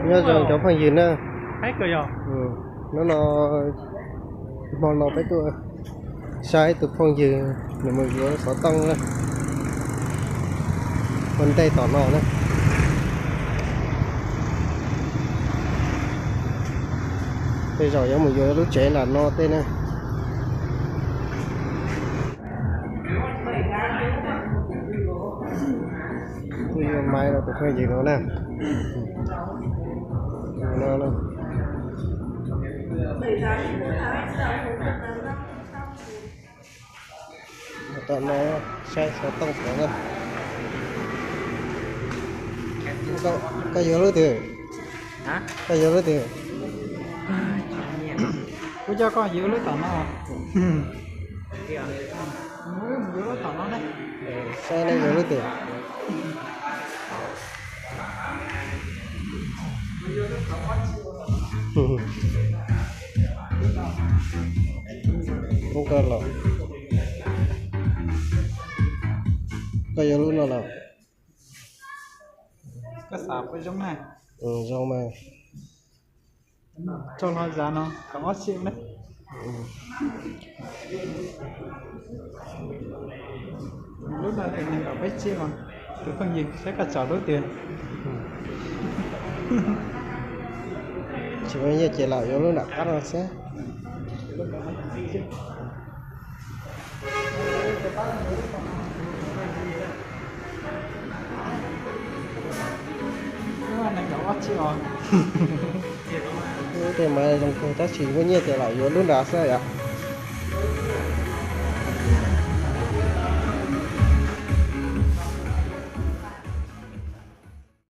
Nyob zoo cov phooj ywg na. Hnub no, hmo no peb tuaj saib tus phooj ywg nws mus yuav xov tooj na, ua ntej tom no na. Tej zaum yuav mus yuav lub tsev nram no tej na. Kuj yuav maiv rau tus phooj ywg no na. Tom no saib xov tooj tom na. Koj yuav lub twg? Koj yuav lub twg? Kuv coj koj yuav lub tom no. Yuav lub tom no ne. Saib nej yuav lub twg. Koj los, koj yuav lub no los? Koj xav puas zoo na? Zoo mas. Tso hlo zav no kom ob tsi ne. Lub no nees nkaum peb tsi mas, tus phooj ywg saib koj tsom lub twg. Tsis muaj nyiaj ces lam yuav lub nram qab no xwb. Lub tej mas zoo kawg tab sis muaj nyiaj ces lam yuav lub nrad xwb yom.